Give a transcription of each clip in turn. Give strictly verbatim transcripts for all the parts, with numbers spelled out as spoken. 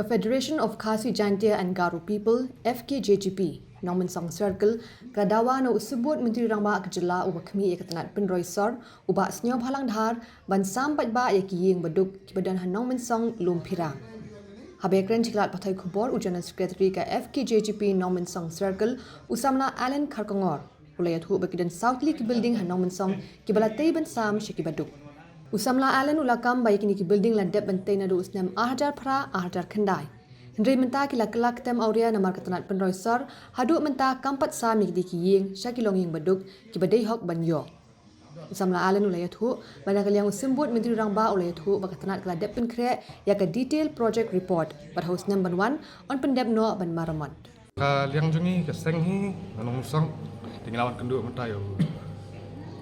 The Federation of Khasi Jaintia and Garo People, F K J G P, Nongmensong Circle, ka la dawa na u Symbud Myntri Rangbah ka jylla uba khmih ïa ka tnat pynroi sor, u Bah Sniawbhalang Dhar, ban sam paidbah ïa ki ïing ba duk kiba don ha Nongmensong Lum Phirang. Haba ïakren sha ki lad pathai khubor, u General Secretary ka F K J G P Nongmensong Circle, u Samla Allen Kharkongor, u la ïathuh ba ki don saw tylli ki building ha Nongmensong kiba la tei ban sam sha kiba duk. U Samla Allen u la kam ba ïa kine ki building la dep ban tei naduh u snem ar hajar phra, ar hajar khyndai. Hynrei mynta ki la kylla ktem awria namar ka tnat pynroi sor, haduh mynta kam pat sam ïa ki dei ki ïing sha ki longïing ba duk kiba dei hok ban ïoh. U Samla Allen u la ïathuh ba na ka liang u Symbud Myntri Rangbah u la ïathuh ba ka tnat ka la dep pynkhreh ïa ka detail project report, bad ha u snem ban wan yn pyndep noh ban maramot. Ka liang jong ngi ka seng hi na Nongmensong, te ngi la wan kynduh mynta ïa u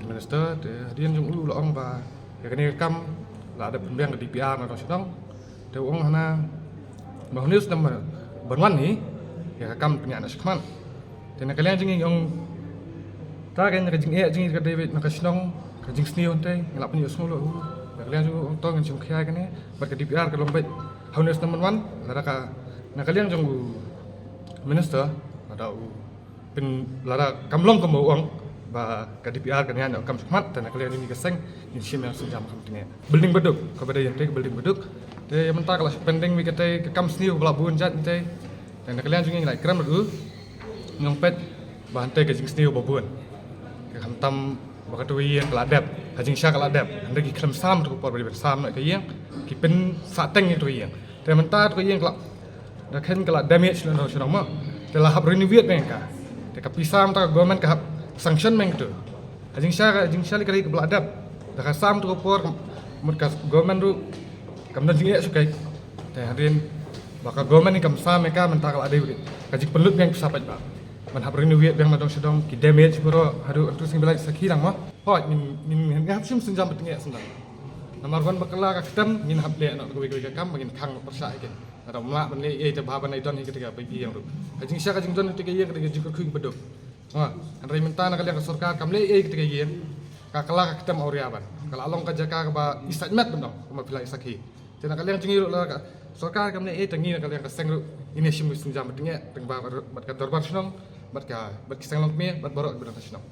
Minister, te hadien jong u la ong ba ïa kane ka kam la dep pynbiang ka D P R na dong shnong. Te u ong hana ba hynriew snem ban wan hi ïa ka kam pynïaid noh shakhmat. Te na ka liang jong ngi ong ta ka, na ka jingeh jong ngi ka dei beit na ka shnong, ka jingsniew hynrei ngi la pynïohsngew lut. Na ka liang jong ngi ong to ngin shim khia ïa kane bad ka D P R ka long beit ha u Newsman One, lada ka, na ka liang jong u Minister, lada u pyn, lada kam long kumba u ong ba ka D P R kan ïaid noh kam shakhmat, te na ka liang jong ngi ka seng ngin shim ïa ka sienjam kham tyngai. Building ba duk, kaba dei ïa te ka building ba duk. Te mynta ka la pending beit katei ka kam sniew ba la bun jait ïa te. Te na ka liang jong ngi ngi la kren bad u, ngi ong peit ba hynrei ka jingsniew ba bun, ka khamtam ba kato ka ïing ka la dep, ka jingshisha ka la dep, hynrei ki khlem sam to ka por ba dei ban sam noh ka ïing, ki pynsah teng ïa to ka ïing. Te mynta to ka ïing ka la, da khein ka la damage noh shnong mo. Te la hap renovate biang ka. Te ka pisa mynta ka government ka hap sanction biang to. Ka jingshisha, ka jingshisha lei ka dei kaba la dep. Da ka sam to ka por, mut ka government ruh kam don jingeh shuh kai. Te hadien ba ka government hi kam sam ïa ka, mynta ka la dei ka jingpynlut biang pisa paidbah ban hap renovate biang na dong sha dong, ki damage baroh haduh hangtu sngewbha lai sakhi lang mo. Hooid, ngin, ngin, ngin hap shim sienjam ba tyngai sngewbha. Namar wan ba kylla ka ktem ngin hap leh noh kawei kawei ka kam ba ngin khang pyrshah ïa ki. Lada ym lah ban leh ei ei te bha ban ai don hi katei ka bai ïing ruh. Ka jingshisha ka jingdon katei ka ïing ka dei ka jingkyrkhu ba duk. Ha, hynrei mynta na ka liang ka sorkar kam leh ei katei ka ïing. Ka kylla ka ktem awria ban. Ka la long ka jaka kaba i sait met ban dong, kumba phi la i sakhi. Te na ka liang jong ngi ruh lada ka sorkar kam leh ei te ngi na ka liang ka seng ruh ngin ïa shim sienjam ba tyngai teng ba bad ka dorbar shnong, bad ka, bad ki seng longkmie, bad baroh kiba don ha shnong.